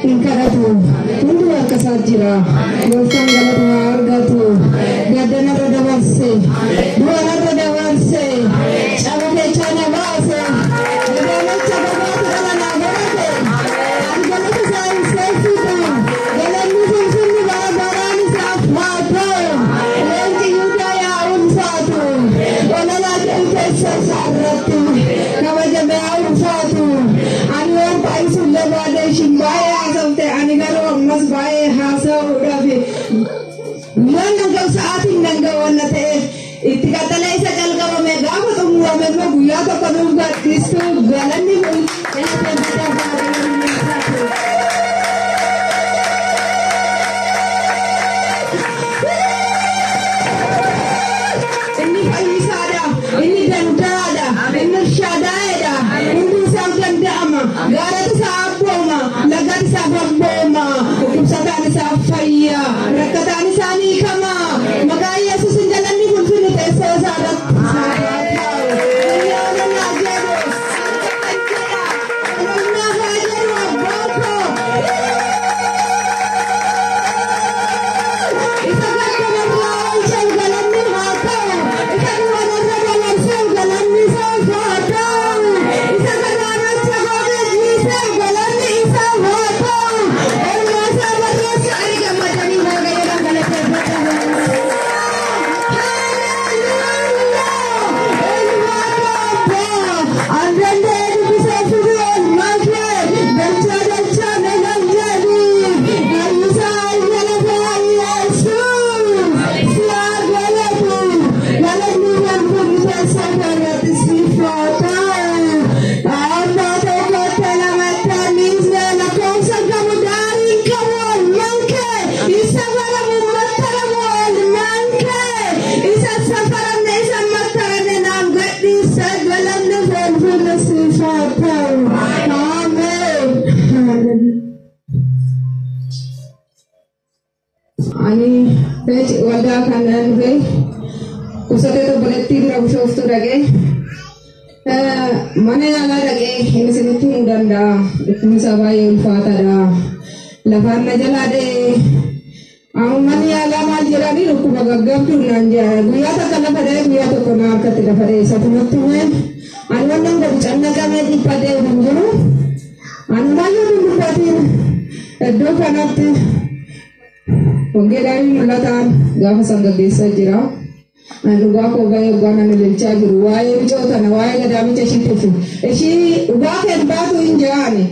Hin kadhatu. Hundi harka isaa jira. Gooftaan galata haa argatu. Gaddanarra dabarse. Du'anarra dabarse. Caba keessaa na baase. Gadamecha gabaatu dhala naa godhate. Ani galata isaa hin seeffitu. Galanni finfinni bara baraan isaaf haa ta'u. Leenci Yihudaa yaa ulfaatu. Olalaa keessa isaa irratti kabajame haa ulfaatu. Ani waan baay'isuullee baadhee ishiin baay'ee haasofte, ani garuu ammas baay'ee haasa'uudhaaf guyyaan nan ga'u, sa'aatiin nan ga'u waan ta'eef, itti qaxalee isa calqabame gaafa xumurame immoo guyyaa tokko nuuf gadhiistu. Galanni kun galateeffata. Inni fayyisaadha, inni danda'aadha, inni shaadaa'eedha, hundi isaaf danda'ama. Gaaratu isaa abbooma, lagatu isaaf abbooma, dhukkubsataan isaaf fayya, rakkataan isaa ni hiikama. Maqaa Yesuusin galanni ulfinni teessoo isaa irratti isaaf haa ta'u. Guyyaa ololaa jedhu, jedha, ololaa haa jedhu abbaa koo. Isa gaddanarraa oolcheef galanni haa ta'u. Isa du'anarra dabarseef galanni isaaf haa ta'u. Isa galaanacha goge jiiseef galanni isaaf haa ta'u. Oolmaa isaa barreessa ani gammadanii Waaqayyoodhaan galateeffadha. Haleluuyaa! An danda'ee dubbisee fiduu oolmaa kee dachaa dachaa na jedhi. Fayyisaa ayyaana Yesuus si haa galatu. Galanni ulfinni teessoo irratti siif haa ta'u. Amma tokkotti lamattaniis lakkoofsa qabu, daariin qabu oolmaan kee, isa baramu mattaramu oolmaan kee, isa safaramne isa mattaramne naaf gadhiise. Galanni ulfinni siif haa ta'u. Ameen. Ani waldaa kanaan dhufe qubsatee obboleettii bira Bishooftuu dhaqee, mana yaalaa dhaqee, inni isinitti himuu danda'a. Dhukkubni isaa baay'ee ulfaataadha. Lafaan na jalaa dha'ee. Amma manni yaalaa maal jedhanii, dhukkuba gaggabduu naan jedhan. Guyyaa takka lafa dha'ee, guyyaa tokko na harkatti lafa dha'ee isa tumatti himee, ani wannan godhu cannaqamee dhiphadhee hin jiru. Ani baay'ee dubbatiin iddoo kanatti wangeelaanin mul'ataan gaafa san gaggeessaa jira. Ani dhugaa koo bahee dhugaa nan ililchaa jiru. Waa'ee micoo tana, waa'ee gadaamicha ishii tufu. Ishii dhugaa keen baatu hin jaani.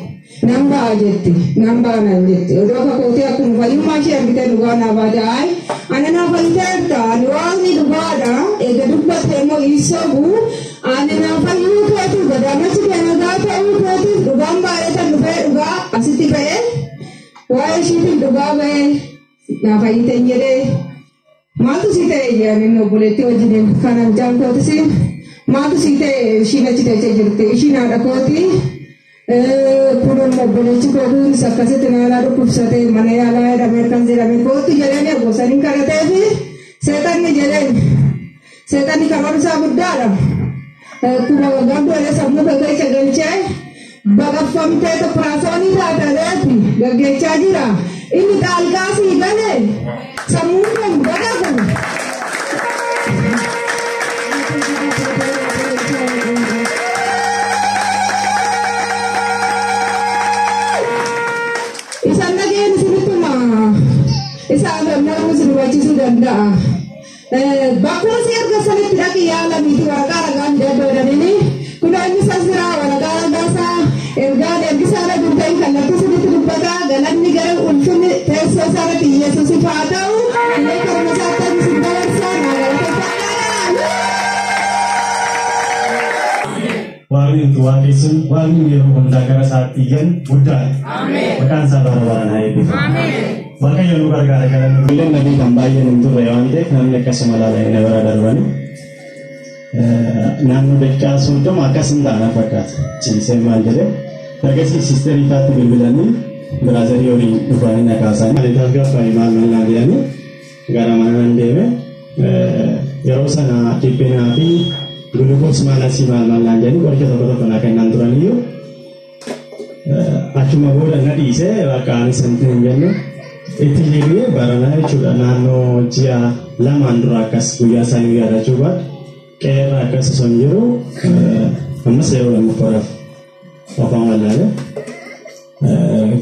Nan ba'a jetti. Nan ba'a nan jetti. Odoo akka kootii akkuma fayyummaa ishee argitee dhugaa naa baate ayi. Ani naa fayyiteerta. Ani Waaqni dhugaadha. Eega dubbatte immoo hin sobu. Ani naa fayyuu keetiif, gadaamichi kee nagaa ta'uu keetiif dhugaan baay'ee kan dhufee dhugaa asitti ba'ee waa'ee ishiitiif dhugaa ba'ee naa fayyiten jedhee, maaltu si ta'e jedhan inni obboleettii wajjin kana mucaan kootis maaltu si ta'e, ishiin achi teessee jirti, ishiin haadha kooti. Kun obboleechi koo kunis akkasitti naalaa dhukkubsatee mana yaalaa jedhamee akkas jedhame kootu jedhanii gosanii kadhatee fi seexanni jedheen, seexanni karoora isaa guddaadha. Akkuma gabdoole sammuu kee keessa galchee baqaffamtee operaasyoonii taataleeti gaggeechaa jira. Inni xaalqaa sii galee sammuun kun baqaqu. Isaan dhageen isinittuma isa namni isin hubachiisuu danda'a. Bakkuma si erga sanitti dhaqi yaalamiiti waraqaa ragaa fidadhu jedhanii, kun inni isa jira waraqaa ragaa isaa ergaan ergisaadha guddaan kallattii isinitti dubbata. Galanni gara ulfinni teessoo isaa irratti Yesuusiif haa ta'u. Illee karma isaatti isin dabarsaa naa galateeffadhaa. Waaqni nuti waaqessun, Waaqni yeroo hundaa gara isaatti iyyan guddaadha. Maqaan isaa bara baraan haa eebbifamu. Waaqayyo nu gargaara galanni. Ijoolleen nabii kan baay'een hin turre waan ta'eef namni akkasuma ilaalanii na bira darbani. Naannoo daqiiqaa 30 akkas hin taane fakkaata. Ciisee maal jedhee ergasii siisterii isaatti bilbilanii biraazarii waliin dhufanii na kaasanii. Ani tasgabbaa'e, maal maal naan jedhanii gara mana nan deeme. Yeroo sana dhiphinaa fi gulukoos maal asii maal maal naan jedhanii qoricha tokko tokko naa kennan turaniyyuu. Achuma booda na dhiisee bakka anis hin jenne itti deebi'ee baranaa jechuudha. Naannoo ji'a 2 dura akkas guyyaa isaa hin yaadachuu baadhu qeerra akkas osoo hin jiru ammas yeroo lammaffaadhaaf afaan wallaale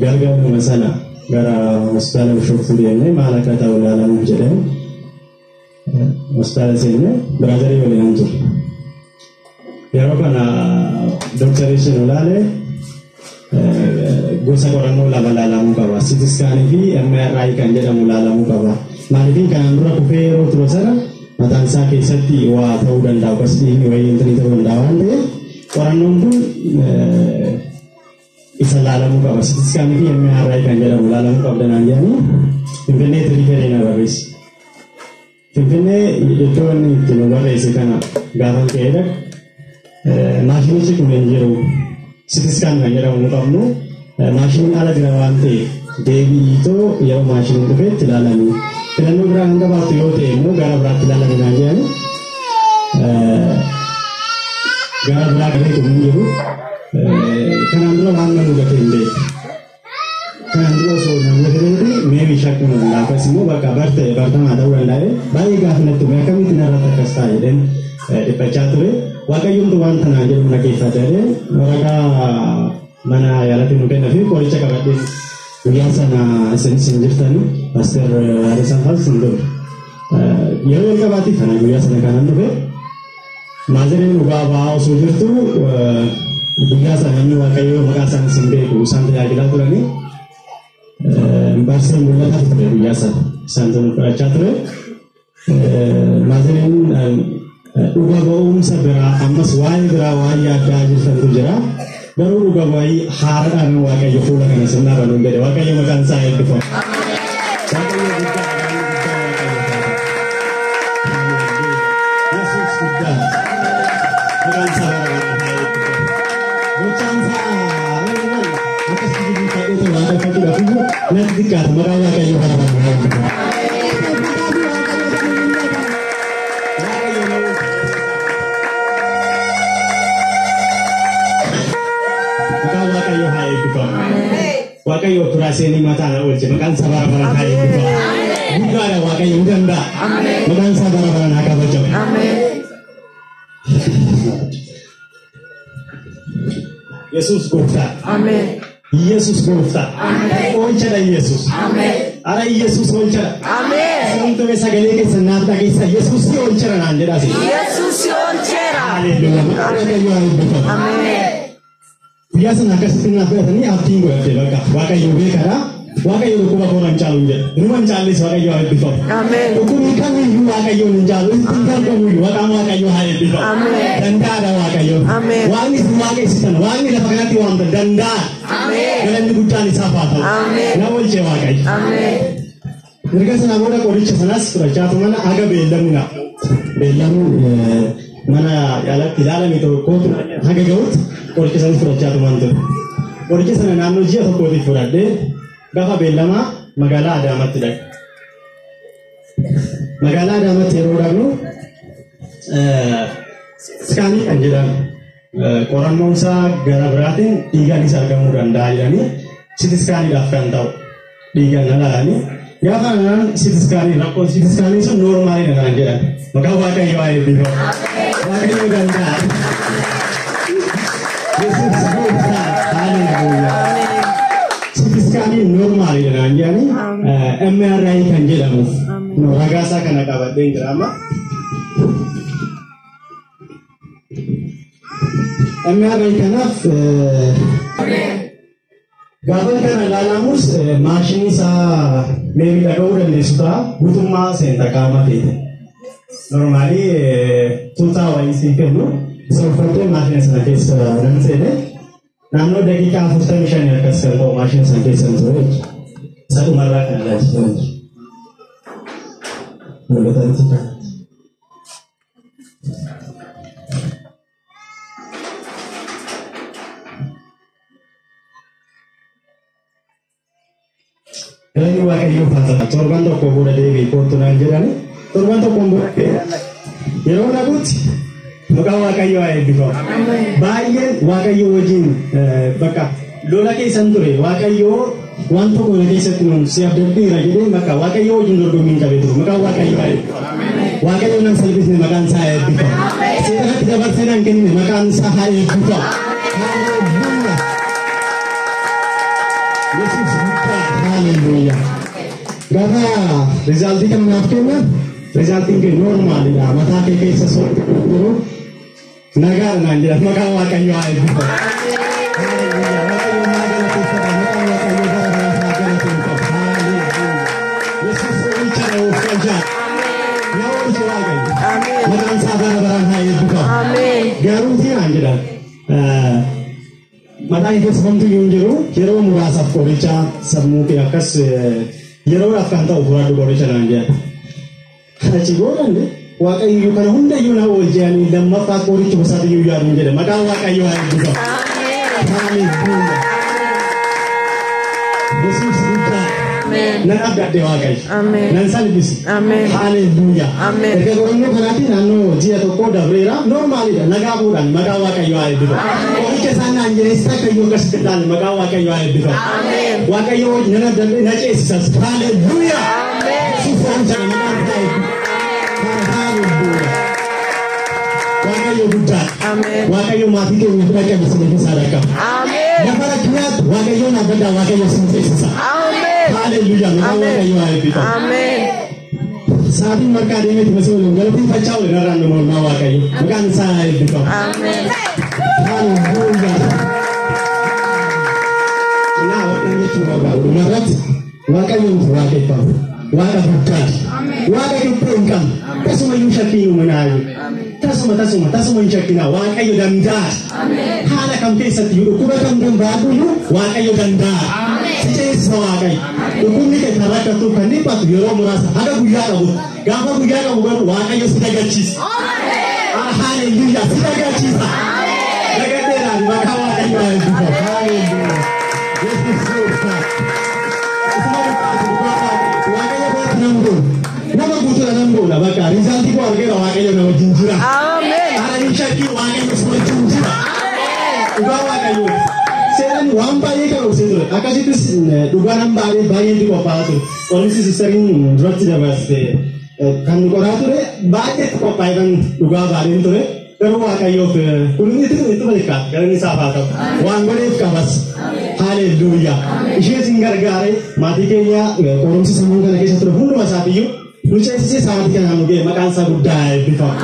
galgaluma sana gara hospitaala Bishooftuu deemnee maal akka ta'u ilaalamuuf jedheen hospitaala seennee biraazarii waliin hin ture. Yeroo kana dooktarri sun ilaale gosa qorannoo 2 ilaalamuu qaba. CT scan fi MRI kan jedhamu ilaalamuu qaba. Maaliif kanaan dura kufee yeroo ture sana mataan isaa keessatti waa ta'uu danda'a yookaas dhiigni wayii intini ta'uu danda'a waan ta'eef qorannoon kun isa ilaalamuu qaba. CT scan fi MRI kan jedhamu ilaalamuu qabda naan jedhanii Finfinneetti riiferii na barreesse. Finfinnee iddoo inni itti nu barreesse kana gaafan ka'ee dhaqu maashinichi kun hin jiru. CT scan kan jedhamu nu qabnu maashiniin ala jira waan ta'eef deebiitoo yeroo maashiniin dhufeetti ilaalanii filannoo biraa kan qabaattu yoo ta'e immoo gara biraatti ilaalanii naan jedhani gara biraa garee kun hin jiru. Kanaan dura waan na mudate hin beeku. Kanaan dura osoo na mudate beeku meebii shakkuu danda'a akkas immoo bakka barte bartamaa ta'uu danda'e baay'ee gaafa natti dhufe akkamitti narratti akkas ta'a jedheen dhiphachaa ture. Waaqayyoomtu waan tanaan jedhu na keessa ta'ee waraqaa mana yaalatti nu kenna fi qoricha qabadhee guyyaa sana isinis hin jirtani Paaster Hariisaan Faas hin ture. Yeroo jalqabaatiif kana guyyaa sana kanan dhufe maazariin dhugaa ba'aa osoo jirtu guyyaa sana namni Waaqayyoo maqaa isaanis hin beeku isaan tajaajilaa turanii barsiisaan mul'ataa ture guyyaa sana isaan tunu fudhachaa ture. Maazariin dhuga ba'umsa biraa ammas waa'ee biraa waa'ee yaaddaa jirtantu jira. Garuu dhuga ba'ii haaraadhaan Waaqayyo fuula kana sirnaa banuun jedhe Waaqayyo maqaan isaa eebbifamu. Waaqayyo guddaa guddaa Waaqayyo taata. Yesuus guddaa maqaan isaa bara baraan haa eebbifamu. Gochaan isaa akkasitti jijjiirratee waaqeffachuudhaaf iyyuu natti xiqqaata maqaan Waaqayyo bara baraan haa eebbifamu. Waaqayyo haa eebbifamu. Waaqayyo operaashinii mataa na oolche maqaan isaa bara baraan haa eebbifamu. Guddaadha Waaqayyo ni danda'a. Maqaan isaa bara baraan haa kabajamu. Yesuus gooftaa. Yesuus gooftaa. Oolchadha Yesuus. Ara Yesuus oolchadha. Sababni sagalee keessan naaf dhageessa Yesuus si oolchadha naan jedhaa si. Yesuus si oolcheera. Haleluuyaa. Waaqayyo haa eebbifamu. Guyyaa sana akkasitti naaf fudhatanii abdiin godhadhe bakka Waaqayyo beekadha. Waaqayyo dhukkuba koo hin caalu hin jedhu. Numa hin caalles Waaqayyo haa eebbifamu. Dhukkubni kamiyyuu Waaqayyoon hin caalu. Ittiin gargaaruyyuu maqaan Waaqayyoo haa eebbifamu. Danda'aadha Waaqayyo. Waaqni isin waaqessitan waaqni lafa kanatti waamtan danda'aadha. Galanni guddaan isaaf haa ta'u. Na oolche Waaqayyo. Erga sana booda qoricha sanas fudhachaa turan haga beellamni na. Beellamni mana yaalatti ilaalame tokkootu haga ga'utti qoricha sanas fudhachaa turan ture. Qoricha sana naannoo ji'a tokkootiif fudhadhee gaafa beellamaa magaalaa Adaamaatti dhaqe. Magaalaa Adaamaatti yeroo dhaqnu iskaanii kan jedhamu qorannoon isaa gara biraatiin dhiigaanis argamuu danda'a jedhanii CT iskaaniidhaaf kan ta'u dhiigaan ilaalanii gaafa naan CT iskaanii rakkoon CT iskaanii sun noormaaliidha naan jedhan. Maqaan Waaqayyoo haa eebbifamu. Waaqayyo danda'a. Yesuus gooftaa. Haleluuyaa. CT iskaanii noormaaliidha naan jedhanii MRI kan jedhamuuf ragaa isaa kana qabadheen jira amma. MRI kanaaf gaafa kana ilaalamus maashinii isaa meebii dhaga'uu dandeessu ta'a guutummaa seenta qaama keeti. Normaalii tuutaa wayii siin kennu isa uffattee maashina sana keessa nan seene naannoo daqiiqaa 45 akkas kan ta'u maashina sana keessa hin ture jechuudha. Isa dhumarraa kan ilaalchisan jechuudha. Mul'atan kana. Galanni Waaqayyoof haa ta'u. Torban tokko booda deebi'ee kootu naan jedhani. Torban tokkoon booda yeroo dhaqutti maqaan Waaqayyoo haa eebbifamu. Baay'een Waaqayyoo wajjin bakka Lola keessan ture Waaqayyoo waan tokko na keessatti nuun si abdadheera jedhee maqaa Waaqayyoo wajjin dorgommiin qabee ture. Maqaan Waaqayyoo haa eebbifamu. Waaqayyo nan salphisne maqaan isaa haa eebbifamu. Seexanatti dabarsee nan kennine maqaan isaa haa eebbifamu. Haleluuyaa. Yesuus guddaa. Haleluuyaa. Gaafa rizaaltii kan naaf kennan rizaaltiin kee noormaalidha. Mataa kee keessa jiru nagaadha naan jedha. Maqaan Waaqayyoo haa eebbifamu. Haleluuyaa. Waaqayyo naa galateeffata. Maqaan Waaqayyoo bara baraaf haa galateeffamu. Haleluuyaa. Yesuus oolchaadha of oolchaadha. Na oolche Waaqayyo. Maqaan isaa bara baraan haa eebbifamu. Garuu naan jedhan mataa kee keessa homtuu iyyuu hin jiru yeroo muraasaaf qoricha sammuu kee akkas yeroodhaaf kan ta'u fudhadhu qoricha naan jedhan. Achi booda Waaqayyo kana hundayyuu na oolche ani lammaffaa qoricha gosaati iyyuu yaadu jedhe maqaan Waaqayyoo haa eebbifamu. Haleluuyaa. Yesuus guddaa. Nan abdadhe Waaqayyo. Nan salphise. Haleluuyaa. Erga qorannoo kanaatti naannoo ji'a tokko dabreera noormaalidha nagaa bu'uudhaan maqaan Waaqayyoo haa eebbifamu. Qoricha isaan naan jedhes takka iyyuu akkasitti ilaalle maqaan Waaqayyoo haa eebbifamu. Waaqayyo nan abdadhe na ceesisas. Haleluuyaa. Yesuus oolchaadha maqaan isaa eebbifamu. Haleluuyaa. Waaqayyo guddaadha. Waaqayyo maatii keenya bira qabisne keessaa dhaqqaba. Lafa rakkinaatti Waaqayyoon abdadhaa Waaqayyo sin ceesisa. Haleluuyaa. Maqaan Waaqayyoo haa eebbifamu. Sa'aatiin marqaa deemeeti masii waliin galateeffachaa waliin irraan nu mormaa Waaqayyo. Maqaan isaa haa eebbifamu. Haleluuyaa. Naa waan jechuu barbaadu dhumarratti Waaqayyo nuti waaqeffamu. Waaqa guddaadha. Waaqa qixxee hin qabne. Tasuma iyyuu shakkii hin uuminaayyuu. Tasuma tasuma tasuma hin shakkinaa. Waaqayyo danda'aadha. Haala kam keessatti iyyuu dhukkuba kam danda'atu iyyuu Waaqayyo danda'aadha. Si ceesisa Waaqayyo. Dhukkubni kee kan rakkattuuf kan dhiphatu yeroo muraasa haga guyyaa qabu. Gaafa guyyaa qabu garuu Waaqayyo si dagachiisa. Haleluuyaa si dagachiisa. Dagadheeraan maqaa Waaqayyoo haa eebbifamu. Haleluuyaa. Yesuus gooftaa. Isuma dhukkaatu dhugaa Waaqayyo biratti nam godhu. Nama guutuudha nam godha bakka rizaaltii koo argeera Waaqayyo na wajjin jira. Haala hin shakkii Waaqayyo si wajjin jira. Dhugaa Waaqayyo. Seeraan waan baay'ee karoorse ture. Akkasittis dhugaa nam baay'ee baay'eetti qophaa'aa ture. Qorumsi siistariin duratti dabarste kan nu qoraa ture baay'eetti qophaa'ee kan dhugaa baay'een ture. Garuu Waaqayyoof kun itti xiqqaata galanni isaaf haa ta'u. Waan godheef qabas. Haleluuyaa. Ishee sin gargaare maatii keenya qorumsi sammuu kana keessa ture hunduma isaatiiyyuu nu ceesisee sa'aatii kanaan nu ga'e maqaan isaa guddaa haa eebbifamu.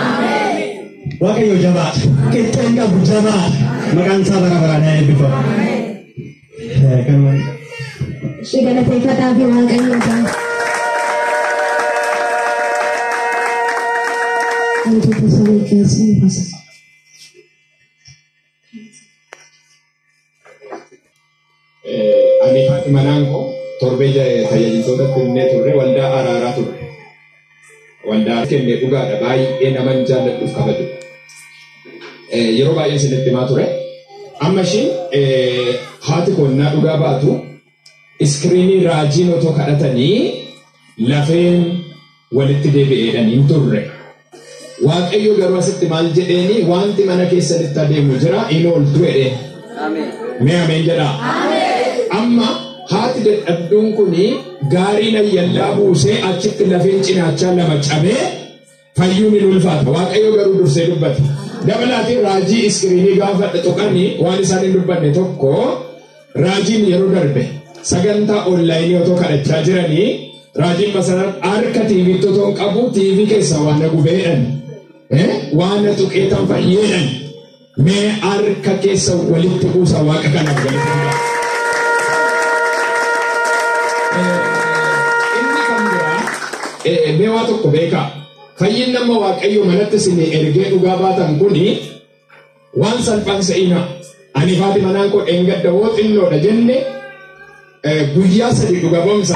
Waaqayyo jabaadha. Qixxeen qabu jabaadha. Maqaan isaa bara baraan haa eebbifamu. Kanuma. Ishee galateeffataa fi Waaqayyo ta'a. Wantoota samii keessa hin basa. Ani haati manaan koo torbee tajaajiltootatti himnee turre waldaa araaraa turre. Waldaa kennee dhugaadha baay'ee naman jaalladhuuf kabaju. Yeroo baay'ee isinitti himaa ture. Amma ishiin haati koo innaa dhugaa baatu iskiriinii raajiin otoo kadhatanii lafeen walitti deebi'eedhaan hin turre. Waaqayyo garuu asitti maal jedheeni wanti mana keessanitti adeemu jira hin ooltu jedheen. Mee ameen jedhaa. Amma haati dadhabduun kuni gaariin ayyallaa buusee achitti lafeen cinaachaa lama cabee fayyuun hin ulfaata. Waaqayyo garuu dursee dubbata. Dabalaatiin raajii iskiriinii gaafa tuqanii waan isaan hin dubbanne tokko raajiin yeroo darbe sagantaa onlaayinii otoo kadhachaa jiranii raajiin masaraa harka tiiviitti otoo hin qabu tiivii keessaa waan na gubeedhan. Waan na tuqeetan fayyeedhan. Mee harka keessa walitti buusa waaqa kanaaf galateeffadhaa. Inni kan biraa mee waa tokko beekaa. Fayyin nama Waaqayyo manatti isin ergee dhugaa baatan kuni waan salphaan se'ina. Ani faati manaan koo dheengadda hoo xinnoodha jenne guyyaa sadi dhuga ba'umsa.